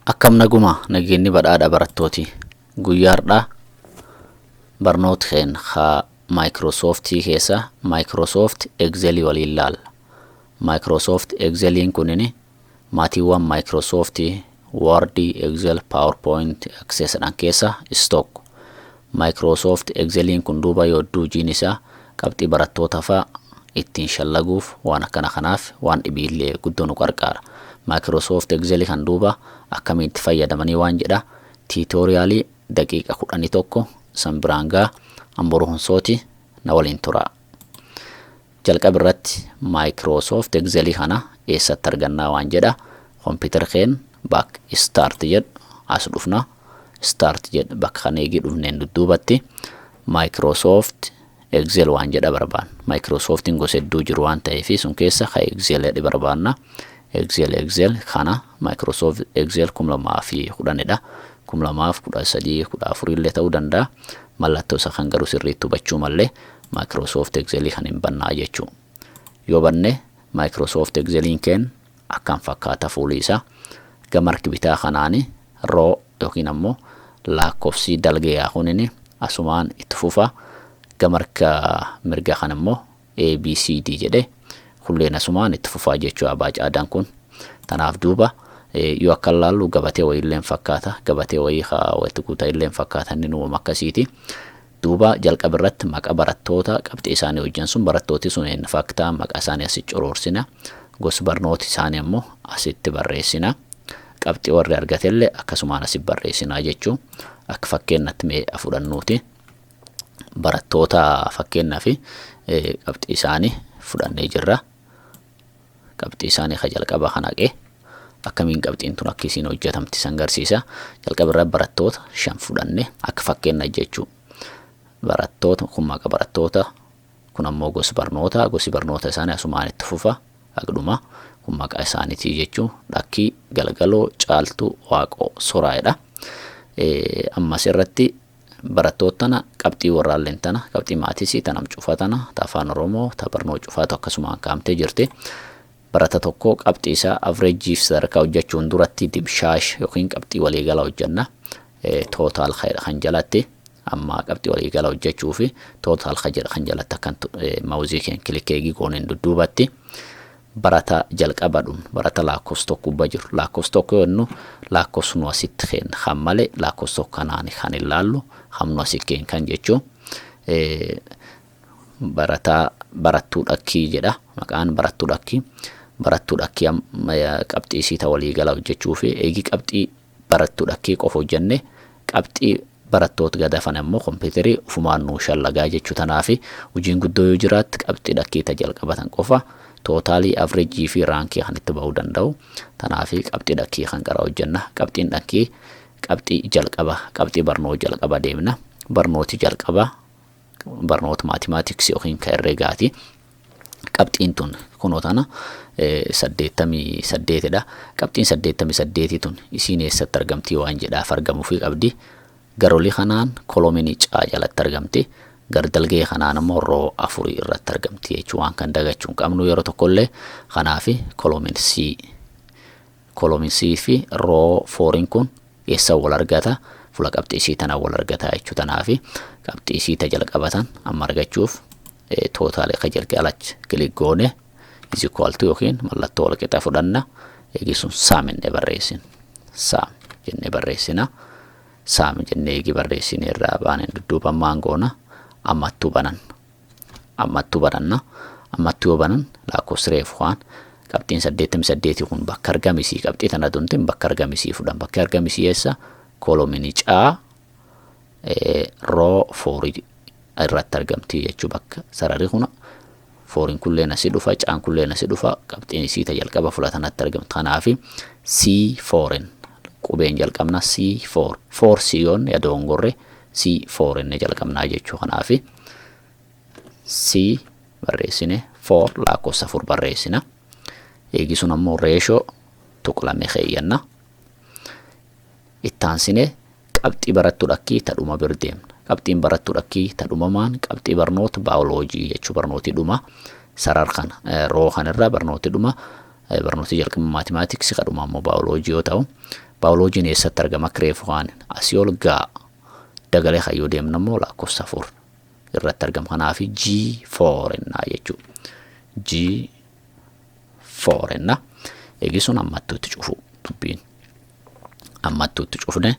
Akkam naguma nageenyi badhaadha barattooti. Guyyaa har'aa barnoota keenya haa Maayikiroosooftii keessa Maayikiroosoft Egzelii waliin ilaalla. Maayikiroosoft Egzeliin kunini maatiiwwan Maayikiroosooftii Wordii, Excel, PowerPoint, Access dhaan keessa isa tokko. Maayikiroosoft Egzeliin kun duuba yoo hedduu hojiin isaa qabxii barattoota fa'aa ittiin shallaguuf waan akkana kanaaf waan dhibiillee guddoo nu qarqaara. Maayikiroosoft Egzelii kan duuba akkamiin itti fayyadamanii waan jedha tiitoriyaalii daqiiqa 11 san biraan gaa Amboruu Hunsooti na waliin turaa. Jalqaba irratti Maayikiroosoft Egzelii kana eessatti argannaa waan jedha kompiitara keen bakka start jedhu as dhufna. Start jedhu bakka kana eegii dhufneen dudduubatti Maayikiroosoft Excel waan jedha barbaanna. Maayikiroosooftiin gosa hedduu jiru waan ta'eef sun keessa ka Excel jedhi barbaanna. Excel Excel kana Maayikiroosoft Excel 2010dha. 2013, 14 illee ta'uu danda'a. Mallattoo isa kan garuu sirriitti hubachuu mallee Maayikiroosoft Excelii kan hin bannaa jechuu. Yoo banne Maayikiroosoft Exceliin keen akkam fakkaata fuuli isaa. Gama harki bitaa kanaani row yookiin ammoo lakkoofsi dalgee kunini asumaan itti fufa. Gama harka mirgaa kan immoo A, B, C, D jedhee kulleen asumaan itti fufaa jechuu abbaa caadaan kun. Tanaaf duuba yoo akka laallu gabatee wayiillee fakkaata. Gabatee wayii haa walitti guutaa illee fakkaata, inni uumama akkasiiti. Duuba jalqaba irratti maqaa barattoota qabxii isaanii hojjan sun barattooti sun hin faktaa maqaa isaanii asitti coroorsina. Gosa barnoota isaanii ammoo asitti barreessina. Qabxii warri argatellee akkasumaan asitti barreessinaa jechuu. Akka fakkeenyatti mee fudhannuuti. Barattoota fakkeenyaaf qabxii isaanii fudhannee jirra. Qabxii isaanii ka jalqaba kan haqee akkamiin qabxiin tun akka isiin hojjetamti san garsiisa. Jalqaba irra barattoota shan fudhanne akka fakkeenya jechuu. Barattoota kun maqa barattoota, kun ammoo gosi barnoota, gosi barnoota isaanii asumaan itti fufa haqduma, kun maqaa isaaniitii jechuu, Dhakkii, Galgaloo, Caaltuu, Waaqoo, Soraayedha. Ammas irratti barattoota tana qabxii warraalleen tana qabxii maatisii tanam cufa tana ta Afaan Oromoo ta barnoota cufaatu akkasumaan kaa'amtee jirti. Barata tokko qabxii isaa avreejiif sadarkaa hojjechuun duratti dimshaash yookiin qabxii waliigala hojjenna. Total kan jalatti amma qabxii waliigala hojjechuu fi total kan jalatti akkan maawuzii keen click eegii gooneen dudduubatti barata jalqaba dhumnu barata lakkoofsa tokko gubbaa jiru. Lakkoofsa tokko yoo jennu lakkoofsa nu asitti kenna kan malee lakkoofsa tokko kanaan kan hin laallu kan nu asitti kenna kan jechuun barataa Barattuu Dhakkii jedha maqaan Barattuu Dhakkii. Barattuu Dhakkii qabxii isii ta waliigala hojjechuu fi eegi qabxii Barattuu Dhakkii qofa hojjenne qabxii barattoota gadafan ammoo kompiitarii ufumaan nuu shallagaa jechuu. Tanaafi hojiin guddoo yoo jiraatti qabxii Dhakkii ta jalqabatan qofa tootaalii, avreejii fi raankii kan itti bahuu danda'u. Tanaafi qabxii Dhakkii kan qara hojjenna. Qabxiin Dhakkii qabxii jalqaba, qabxii barnoota jalqaba deemna. Barnooti jalqaba barnoota maatimaatiksii yookiin ka herreegaati. Qabxiin tun kunoo tana 88dha. Qabxiin 88 tun isiin eessatti argamtii waan jedhaaf argamuufii qabdi. Garolii kanaan kolominii caa jalatti argamti. Gardalgee kanaan ammoo row afurii irratti argamti jechuu. Waan kan dagachuu hin qabnu yeroo tokkollee. Kanaafi column C, column C fi row fouriin kun eessa wal argata? Fuula qabxii isii tanaan wal argata jechuu. Tanaafi qabxii isii ta jalqabatan amma argachuuf tootaalee ka jalqalachi click goone is equal to yookiin mallattoo wal qixa fudhanna. Eegi sun sum jennee barreessina. Sum jennee barreessina. Sum jennee eegi barreessine irraa baaneen dudduuban maan goona? Ammattuu banan, ammattuu bananna. Ammattuu yoo banan lakkoofsi reefu waan qabxiin 88 kun bakka argamisii qabxii tana tuntin bakka argamisii fudhan. Bakka argamisii eessa? Kolominii caa row fourii irratti argamti jechuu. Bakka sararri kun fouriin kulleen asii dhufa, caan kulleen asii dhufa, qabxiin isii ta jalqaba fulatanatti argamti. Kanaafi C fouriin qubeen jalqabna C four four C yoon yaadongorre C four inni jalqabnaa jechuu. Kanaafi C barreessine four lakkoofsa afur barreessina. Eegi sun ammoo ratio tuqlame keeyyanna. Ittaansine qabxii Barattuu Dhakkii ta dhuma bir deemna. Qabxiin Barattuu Dhakkii ta dhumamaan qabxii barnoota baayoloojii jechuu. Barnootii dhuma sarar kana row kanarraa barnooti dhuma, barnooti jalqaba maatimaatiksii, ka dhuma ammoo baayoloojii yoo ta'u Baayoloojiin eessatti argama? Akka reefu waan asii ol gaa dagalee kayyoo deemna immoo lakkoofsa 4 irratti argama. Kanaaf G4 ennaa jechuudha. G4 enna. Eegi sun ammattuutti cufu dubbiin. Ammattuutti cufne,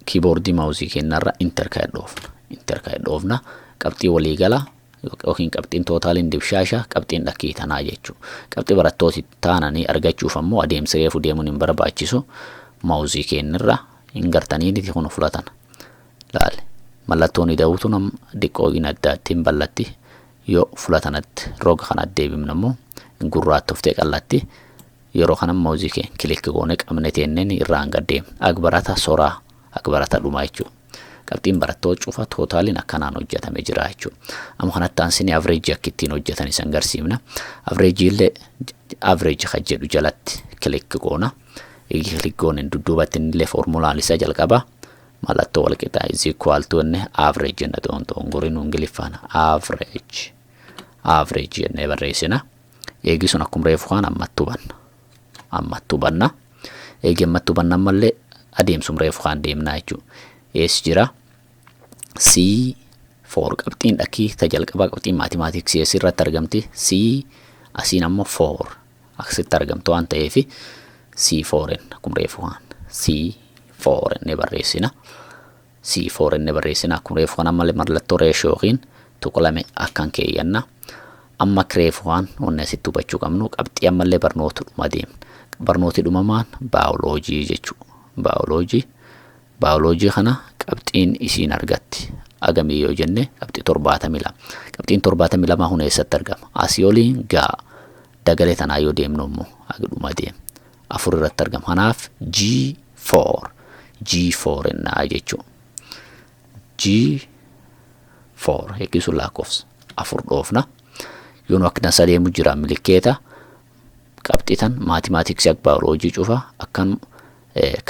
keyboardii mouseii keenyarra enter ka'e dhoofna. Enter ka'e dhoofna. Qabxii waliigala yookiin qabxiin totaliin dibshaasha qabxiin dhakkii tanaa jechuudha. Qabxii barattooti taananii argachuuf ammoo adeemsa reefu deemuun hin barbaachisu. Mouseii keenyarra hin gartanii kun fudhatan. Laale, mallattoon ida'uutu nam diqqoo hin addaatti hin ballatti. Yoo fulatanatti roga kanatti deebifnu ammoo gurraattoftee qallatti. Yeroo kana mouseii keenya click goone qabne teenneen irraan gad deemna. Agbarata soraa agbarata dhumaa jechuudha. Qabxiin barattoota cufa totaliin akkanaan hojjetame jira jechuudha. Amma kanatti aansinee averageii akka ittiin hojjetan isan agarsiifna. Averageii illee average kan jedhu jalatti click goona. Click goone dudduubatti illee foormulaan isa jalqaba. Mallattoo walqixaa is equal to inni average jenna, dongoriin Ingiliffaan average, average jennee barreessina. Eegi sun akkuma reefu kaan ammattuu banna. Ammattuu banna. Eegi ammattuu banna ammallee adeemsum reefu kaan deemnaa jechuudha. Ees jira? C4, qabxiin dhakkii ta jalqabaa, qabxiin mathematicsii ees irratti argamti? C asiin ammoo 4 akkasitti argamtu waan ta'eef C4 akkuma reefu kaan C4 inni barreessina. C4 inni barreessina. Akkuma reefu kaan ammallee mallattoo ratio yookiin tuqlame akkan keeyyanna. Amma reefu waan wanni asitti hubachuu qabnu qabxii ammallee barnoota dhuma deemna. Barnooti dhumamaan baayoloojii jechuudha. Baayoloojii, baayoloojii kana qabxiin isiin argatti agamii yoo jenne qabxii 72. Qabxiin 72 kun eessatti argama? Asii oliin gaa dagalee tanaa yoo deemnu immoo dhuma deema. 4 irratti argama. Kanaaf G4, G4 ennaa jechuudha. G4 eeggisuun lakkoofsa 4 dhoofna. Yoo nu akka dansa deemu jira milikeeta qabxii tan mathematicsii akka baayoloojii cufa akkan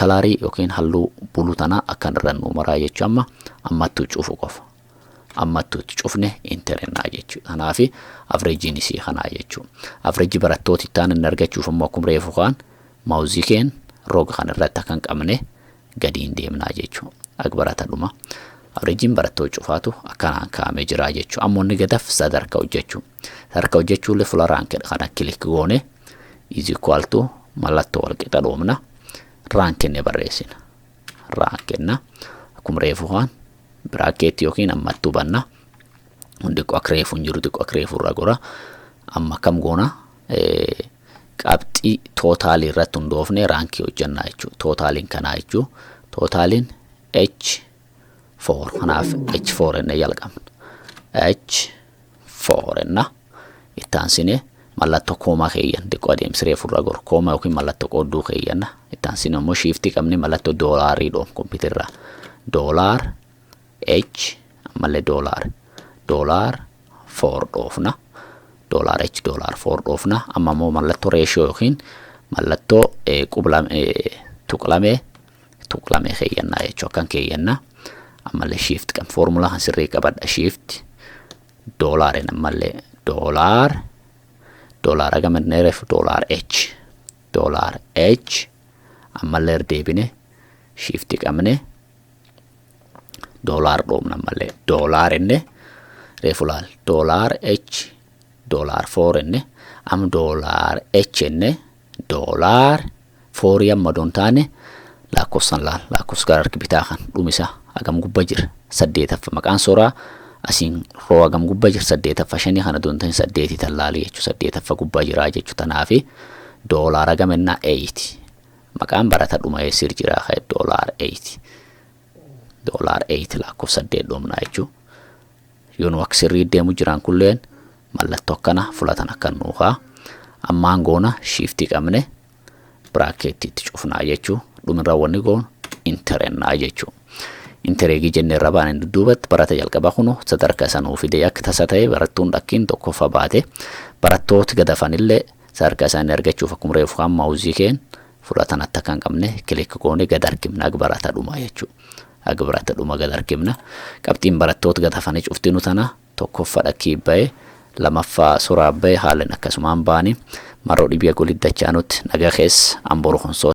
colorii yookiin halluu buluu tanaa akkan irra nu maraa jechuu. Amma ammattuu cufu qofa. Ammattuu itti cufne enter ennaa jechuudha. Kanaaf averageiin isii kanaa jechuudha. Averageii barattooti ta'an inni argachuuf immoo akkuma reefu kaan mouseii keen roga kan irratti akka hin qabne gadiin deemnaa jechuudha. Akka barata dhuma. Averageiin barattoota cufaatu akkanaan kaa'amee jira jechuudha. Ammoo inni gadaf sadarkaa hojjechuu. Sadarkaa hojjechuullee fuula rank kana click goone is equal to mallattoo walqixa dhoofna. Rank inni barreessina. Rank enna. Akkuma reefu kaan bracketii yookiin ammattuu banna. Xiqqoo akka reefu hin jiru, xiqqoo akka reefu irra gora. Amma akkam goona? Qabxii totalii irratti hundoofne rankii hojjannaa jechuudha. Totaliin kanaa jechuudha. Totaliin H4, kanaaf H4 enne jalqabna. H4 enna itti aansinee mallattoo comma keeyyan, xiqqoo adeemsi reefu irra goru comma yookiin mallattoo qoodduu keeyyanna. Itti aansinee immoo shiftii qabne mallattoo doolaarii dhoom kompiitarraa. Dollar H ammallee dollar dollar 4 dhoofna. Dollar H dollar 4 dhoofna. Amma immoo mallattoo ratio yookiin mallattoo tuqlamee tuqlamee keeyyannaa jechuudha. Akkan keeyyannaa ammallee shift qab foormulaa kan sirrii qabadha, shift dollarin ammallee dollar dollar agamanneereef dollar H dollar H ammallee deebine shifti qabne dollar dhoofna, ammallee dollar inni reefu laal dollar H dollar 4 inni am dollar H inni dollar 4 amma doon taane lakkoofsan laal, lakkoofsa gara harki bitaa kan dhumisa hagam gubba jira? Saddeetaffa. Maqaan soraa asiin roo hagam gubba jira? Saddeetaffa. Shanii kana doon ta'in saddeetii tan laalii jechuu, saddeetaffa gubbaa jira jechuu. Tanaafi dollar hagam ennaa? 8. Maqaan barata dhuma eessir jira? Ka'e dollar 8, dollar 8, lakkoofsa 8 dhoomnaa jechuu. Yoo nu akka sirrii deemu jiran kulleen mallattoo akkana fulatan akkan nuukaa ammaan goona, shiftii qabne bracketiitti cufnaa jechuu. Dhumirraa wanni goonu enter ennaa jechuu. Enter eegii jennee irra baaneen dudduubatti barata jalqaba kunu sadarkaa isa nuu fide. Akka tasa ta'e barattuun dhakkiin tokkoffaa baate. Barattooti gadafanillee sadarkaa isaanii argachuuf akkuma reefu kan mouseii keen fudhatan akka kan qabne click goone gad harkifna akka barata dhuma jechuudha. Akka barata dhuma gad harkifna. Qabxiin barattoota gadafanii cuftinu tana tokkoffaa dhakkii ba'e, lamaffaa suraa ba'e, haalan akkasumaan ba'anii maroo dhibiya golidda dachaanutti nagaa keessa amboru konsoo.